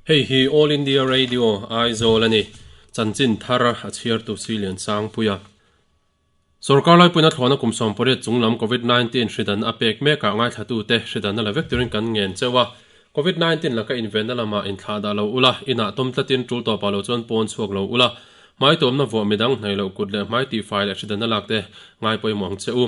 Hei hi All India Radio, Aizawl a ni. Chanchin thar a chhiartu Silian Sangpuia. Sorkar laipuina thlawhna kum 18 chunglam Covid 19 hridan a pek mekah ngaithlatute hridan a la vek turin kan ngen cheuh a. Covid 19 laka invenna lamah inthlah dah lo ula, inah tawm tlatin tul tawpah lo chuan pawn chhuak lo ula, hmai tuamna vuah midang hnaih loh kut leh hmai tihfai leh hridan a lak te ngai pawimawh ang che u.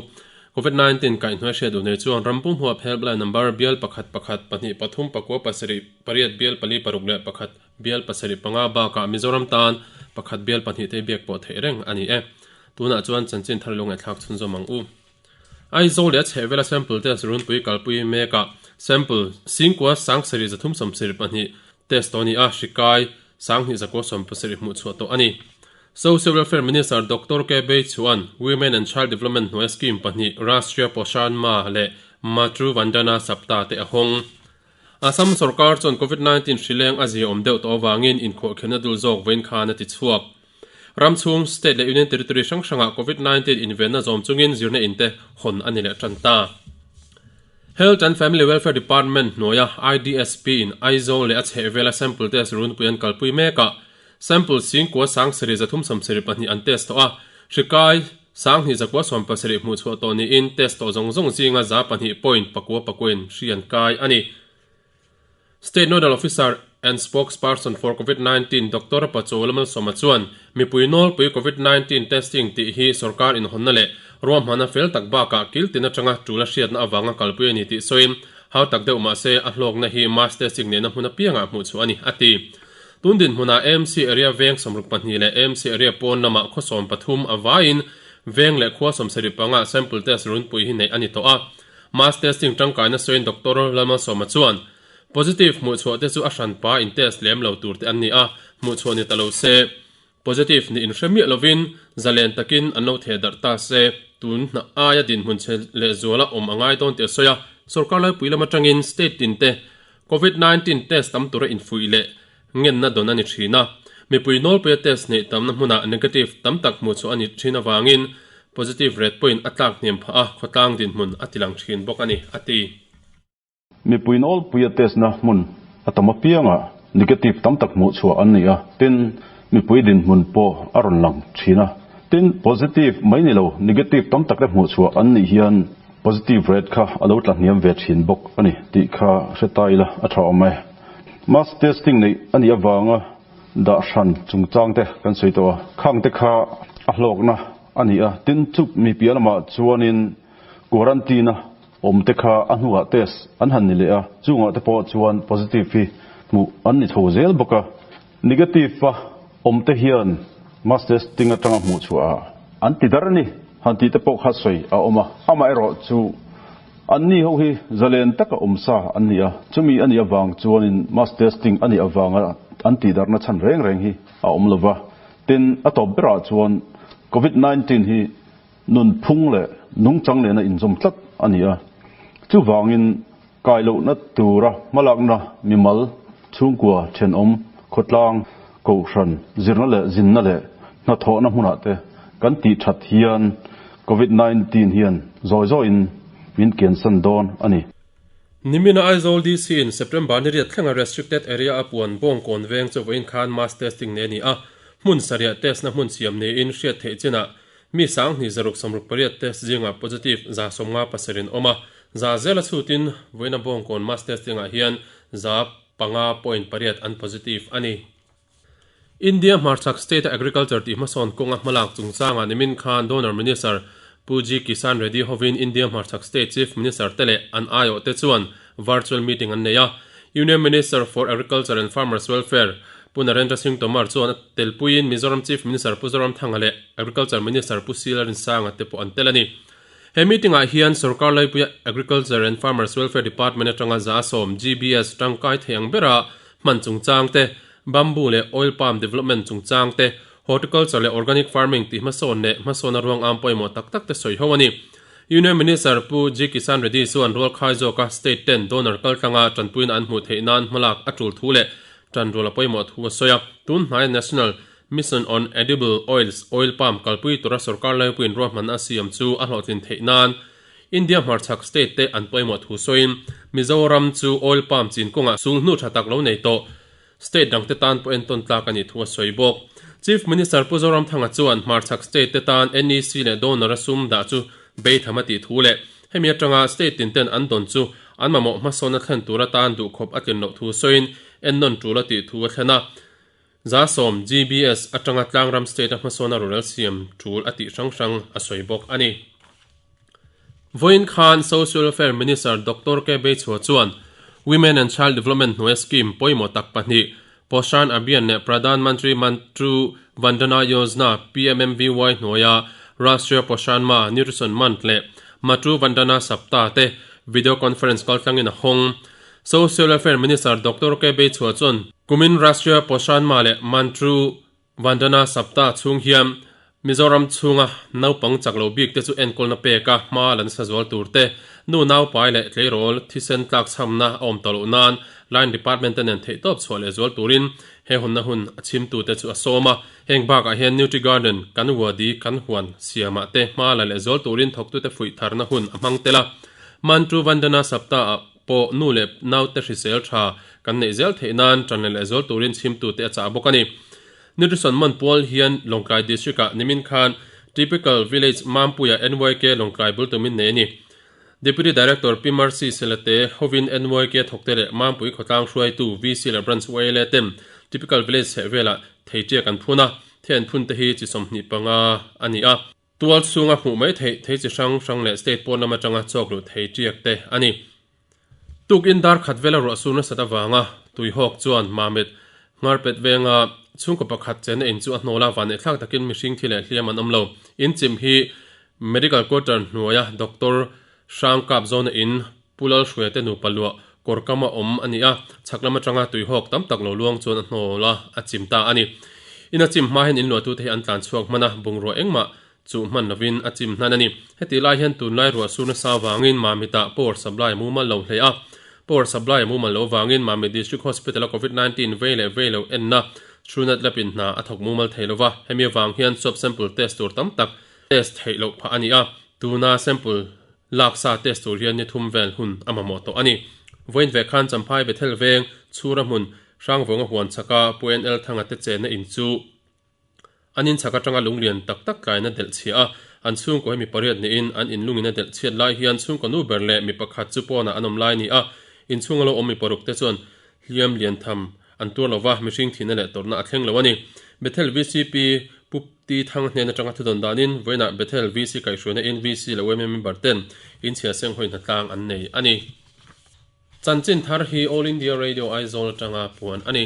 Covid 19 kaihhnuai hriat duh nei chuan ram pum huap helpline number bial pakhat pakhat pahnih pathum pakua pasarih pariat bial pali paruk leh pakhat bial pasarih panga bakah Mizoram tan pakhat bial pahnih te biak pawh theih reng a ni e. Tunah chuan chanchin thar lungaithlak chhunzawm ang u. Aizawl leh a chhehvela sample test runpui kalpui mekah sample singkua sangsarih zathum sawmsarih pahnih test tawh a ni a, hri kai sanghnih zakua sawmpasarih hmuh chhuah tawh a ni. Social Welfare Minister Doctor K Bei chuan Women and Child Development hnuaia scheme pahnih Rashtriya Poshan Maah leh Matru Vandana Saptah te a hawng. Assam sorkar chuan Covid 19 hri leng a ziaawm deuh tawh avangin inkhawhkhelhna dul zawk vawiin khan a ti chhuak. Ram chhung, state leh union territory hrang hrangah Covid 19 invenna zawm chungin zirna in te hawn a ni leh tan ta. Health and Family Welfare Department hnuaia IDSP in Aizawl leh a chhehvela sample test runpui an kalpui mek a, Sample singkua sangsarih zathum sawmsarih pahnih an test tawh a, hri kai sanghnih zakua sawmpasarih hmuh chhuah tawh niin test tawh zawng zawng zinga za pahnih point pakua pakuain hri an kai a ni. State Nodal Officer and Spokesperson for Covid 19 Doctor Pacho Lamalsawma chuan mipui nawlpui Covid 19 testing tih hi sorkar inhawnna leh ruahmanna fel tak bakah kil tin atanga tul a hriatna avanga kalpui a ni tih sawiin hau tak deuh mahse a hlawkna hi mass testing nehna hmun apiangah hmuh chhuah a ni a ti. Tun dinhmunah AMC area veng 62 leh AMC area pawn lamah khaw 13 a vaiin veng leh khua 70 panga sample test runpui hi neih a ni tawh a. Mass testing tangkaina sawiin Doctor Lalmalsawma chuan, Positive hmuhchhuah te chu a hranpa in test lem lo tur te an ni a, hmuhchhuah ni ta lo se, positive nih inhre miah lovin zalen takin an lo theh darh ta se, tun hna aia dinhmun chhe lehzuala awm a ngai dawn tih a sawi a. Sorkar laipui lam atangin state tin te Covid 19 test tam tura infuih leh ngenna dawn a ni thin a, mipui nawlpuia test neih tamna hmunah negative tam tak hmuh chhuah a ni thin avangin positive rate pawhin a tlak hniam phah a, khawtlang dinhmun a tilang thin bawk a ni, a ti. Mipui nawlpuia test na hmun a tam apiangah negative tam tak hmuh chhuah an ni a, tin, mipui dinhmun pawh a rawn lang thin a, tin, positive mai ni lo negative tam tak te hmuh chhuah an nih hian Positive rate kha a lo tla hniam ve thin bawk a ni tih kha hre ta ila a tha awm e. Mass testing neih a nih avanga dah hran chungchang te kan sawi tawh a, khang te kha a hlawkna a ni a, tin chup mi piah lamah chuanin quarantine a awm te kha a hnuah test an han ni leh a, chungah te pawh chuan positive hi hmuh an ni chho zel bawk a. Negative a awm te hian mass testing atanga hmuh chhuah ah an ti dar a ni han tih te pawh kha sawi a awm a, amaherawh chu anni ho hi zalen taka awm sa an ni a, chumi a nih avang chuanin mass testing a nih avanga an tih darhna chhan reng reng hi a awm lova, tin a tawp berah chuan Covid 19 hi nunphung leh nungchang nena inzawm tlat a ni a, chuvangin Kai lohna tura hmalakna mimal, chhungkua, thenawm, khawtlang, kohhran, zirna leh zinna leh hnathawhna hmunah te kan tih that hian Covid 19 hian zawi zawiin min kiansan dawn a ni. Nimina Aizawl DC in September ni riat thlenga restricted area a puan Bawngkawn veng chu vawiin khan mass testing nei a ni a, hmun sarih test na hmun siam niin hriat theih chinah mi sanghnih zaruk sawmruk pariat test zingah positive 57 in awm a, Za zela chhutin vawiina Bawngkawn mass testing-ah hian za panga point pariat an positive a ni. India hmarchhak state-a agriculture tih hmasawn kawnga hmalak chungchangah nimin khan Donor Minister Pu G Kisan Reddy hovin India hmarchhak state Chief Minister te leh an aiawhte chuan virtual meeting an nei a. Union Minister for Agriculture and Farmers Welfare Pu Narendra Singh Tomar chuan a telpuiin Mizoram Chief Minister Pu Zoramthanga leh Agriculture Minister Pu Silarinsanga'n te pawh an tel a ni. He meeting-ah hian sorkar laipuia Agriculture and Farmers Welfare Department atanga 70 GBS tangkai thei ang bera hman chungchang te, bamboo leh oil palm development chungchang te, horticulture leh organic farming tih hmasawn leh hmasawna ruang am pawimawh tak tak te sawi ho a ni. Union Minister Pu G Kisan Reddy chuan rualkhai zawka state ten donor kaltlanga tanpuina an hmuh theih nan hmalak a tul thu leh tanrual a pawimawh thu a sawi a. Tun hnaia National Mission on Edible Oils, Oil Palm kalpui tura sorkar laipuiin ruahmanna a siam chu a hlawhtlin theih nan India hmarchhak state te an pawimawh thu sawiin Mizoram chu oil palm chin kawngah sulhnu tha tak lo nei tawh. State dangte tan pawh entawn tlak a nih thu a sawi bawk. Chief Minister Pu Zoramthanga chuan hmarchhak state te tan NEC leh donor a sum dah chu beitham a tih thu leh hemi atanga state tin ten an dawn chu an mamawh hmasawnna thlen tur atan duhkhawp a tlin loh thu sawiin ennawn tul a tih thu a thlen a. 10% GBS atanga tlangram state a hmasawna rorel siam tul a tih hrang hrang a sawi bawk a ni. Vawiin khan Social Welfare Minister Doctor K Beichhua chuan Women and Child Development hnuaia scheme pawimawh tak pahnih Poshan Abhiyan leh Pradhan Mantri Matru Vandana Yojana, PMMVY, hnuaia Rashtriya Poshan Maah, Nutrition Month, leh Matru Vandana Saptah te video conference kaltlangin a hawng. Social Welfare Minister Doctor K Beichhua chuan kumin Rashtriya Poshan Maah leh Matru Vandana Saptah chhung hian Mizoram chhunga naupang chak lo bik te chu enkawlna peka hma lan sa zual tur te, nu naupai leh tleirawl thisen tlak chhamna a awm tawh loh nan Line Department te nen theihtawp chhuah leh zual turin he hunna hun a chhimtu te chu a sawm a. Heng bakah hian Nutri Garden, kan wadi, kan huan siamah te hma la leh zual turin thawktute fuih tharna hun a hmang tel a. Mantru Vandana Saptah ah pawh nu leh naute hrisel tha kan neih zel theih nan tan leh lehzual turin chhimtute a chah bawk a ni. Nutrition Month pual hian Lawngtlai District ah nimin khan Typical Village Mampuia NYK Lawngtlai bul tumin nei a ni. Deputy Director Pi Mercy Selate hovin NYK thawkte leh Mampui khawtlang hruaitu VC leh Branch YLA ten Typical Village chheh velah theiṭiak an phun a, thei an phun te hi chi 25 a ni a. Tual chhunga hmuh mai theih thei chi hrang hrang leh state pawn lam atanga chawk luh thei tiak te a ni. Tukin dar khat vela ruah sur nasat avanga tuihawk chuan Mamit Ngarpet venga chhungkaw pakhat chenna in chu a hnawl a, vannehthlak takin mihring thi leh hliam an awm lo. In chim hi Medical Quarter hnuaia Doctor Hrang Kap zawna in Pu Lalhruaia te nupa luah kawr kama awm a ni a, chhak lam atanga tuihawk tam tak lo luang chuan a hnawl a, a chim ta a ni. In a chim hma hian in luahtute hi an tlan chhuak hman a, bungrua engmah chuh hman lovin a chim hnan a ni. Heti lai hian tunlai ruah sur nasa avangin Mamitah power supply a mumal lo hle a, power supply a mumal lo avangin Mamit District Hospital-a Covid 19 vei leh vei lo enna Truenat Lab in hna a thawk mumal thei lova, hemi avang hian swab sample test tur tam tak test theih loh phah a ni a, tuna sample Laksa test tur hian ni thum vel hun a mamawh tawh a ni. Vawiin ve khan Champhai Bethel veng Chhura hmun Hrangvawnga huan chhaka Pu NL Thanga te chenna in chu an in chhak atanga lunglian tak tak tlaina delh chhia a, an chhungkaw hi mi pariat niin an in lungin a delh chhiat lai hian chhungkaw nu ber leh mi pakhat chu pawnah an awm lai a ni a, inchhunga lo awm mi paruk te chuan hliam lian tham an tuar lova, mihring thihna leh tawrhna a thleng lo a ni. Bethel VCP Pu Ti Thang hnen atanga thudawn danin vawiinah Bethel VC kaihhruaina in VC leh yma member ten inchhia senghawi hnatlang an nei a ni. Chanchin thar hi All India Radio Aizawl atanga puan a ni.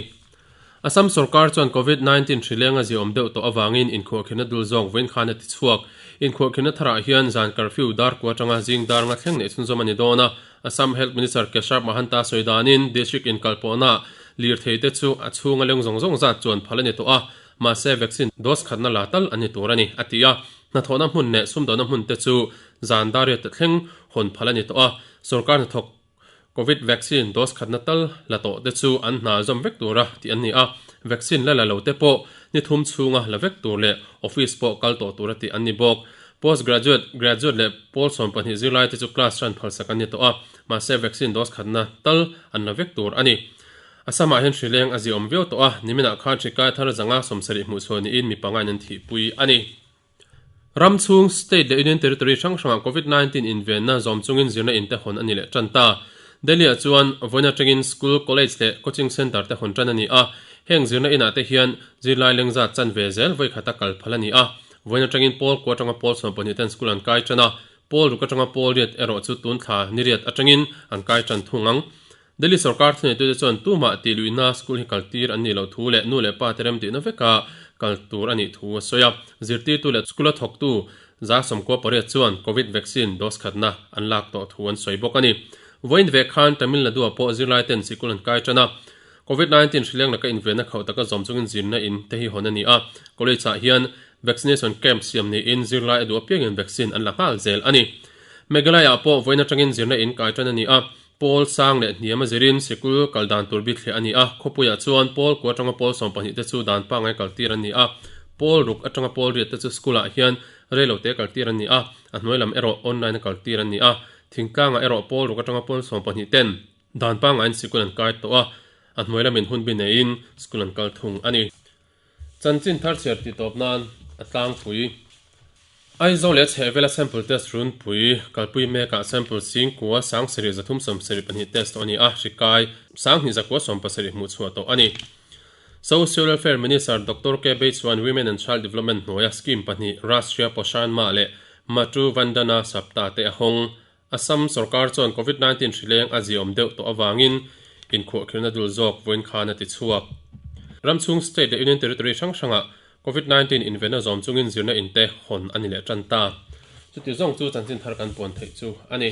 Assam sorkar chuan Covid 19 hrileng a ziaawm deuh tawh avangin inkhuahkhirhna dul zawk vawiin khan a ti chhuak. Inkhuahkhirhna tharah hian zan curfew dar kua atanga zing dar nga thleng neih chhunzawm a ni dawn a, Assam Health Minister Keshab Mahanta sawi danin district inkalpawhna lirthei te chu a chhunga leng zawng zawng zat chuan phal a ni tawh a, mahse vaccine dose khatna la tal an ni tur a ni, a ti a. Hnathawhna hmun leh sumdawhna hmun te chu zan dariat te thleng hawn phal a ni tawh a, sorkar hnathawk Covid vaccine dose khatna tal la tawh te chu an hna zawm vek tura tih an ni a, vaccine la la lo te pawh ni thum chhunga la vek tur leh office pawh kal tawh tura tih an ni bawk. Post graduate, graduate leh pawl 12 zirlai te chu class ran phalsak an ni tawh a, mahse vaccine dose khatna tal an la vek tur a ni. Assam ah hian hrileng a ziaawm viau tawh a, niminah khan hri kai thar zanga 70 hmuh chhuah niin mi panga in an thihpui a ni. Ram chhung, state leh union territory hrang hrangah Covid 19 invenna zawm chungin zirna in te hawn a ni leh tan ta. Delhi ah chuan vawiin atangin school, college leh coaching centre te hawn tan a ni a, heng zirna inah te hian zirlai lengzat chanve zel vawikhat a kal phal a ni a. Vawiin atangin pawl kua atanga pawl 12 ten school an kai tan a, pawl ruk atanga pawl riat erawh chu tun thla ni riat atangin an kai tan thung ang. Delhi sorkar thuneitute chuan tumah tih luihna school hi kal tir an nih loh thu leh nu leh pa te remtihna veka kal tur a nih thu a sawi a. Zirtirtu leh school a thawktu 98% chuan Covid vaccine dose khatna an lak tawh thu an sawi bawk a ni. Vawiin ve khan Tamil Nadu ah pawh zirlai ten sikul an kai tan a. Covid 19 hrileng laka invenna khauh taka zawm chungin zirna in te hi hawn a ni a, college ah hian vaccination camp siam niin zirlai a duh apiangin vaccine an la nghal zel a ni. Meghalaya ah pawh vawiin atangin zirna in kai tan a ni a, pawl sang leh hniam a zirin sikul kal dan tur bik thliah a ni a, khawpuiah chuan pawl kua atanga pawl 12 te chu dan pangngai kal tir an ni a, pawl ruk atanga pawl riat te chu school ah hian reilote kal tir an ni a, a hnuai lam erawh online a kal tir an ni a, thingtlangah erawh pawl ruk atanga pawl 12 ten. Dan pangaiin sikul an kai tawh a, A hnuai lamin hun bi neiin school an kal thung a ni. Chanchin thar chhiar tih tawp nan a tlangpui. Aizawl leh chhehvela sample test runpui kalpui mekah sample singkua 73 32 test tawh a ni a, hri kai 21 70 hmuh chhuah tawh a ni. Social Welfare Minister Doctor K Bei chuan Women and Child Development hnuaia scheme pahnih Rashtriya Poshan Maah leh Matru Vandana Saptah te a hawng. Assam sorkar chuan Covid 19 hrileng a ziaawm deuh tawh avangin inkhuahkhirhna dul zawk vawiin khan a ti chhuak. Ramchhung state leh union territory hrang hrangah Covid 19 invenna zawm chungin zirna inte hawn a ni leh tan ta. Chuti zawng chu chanchin thar kan puan theih chu a ni.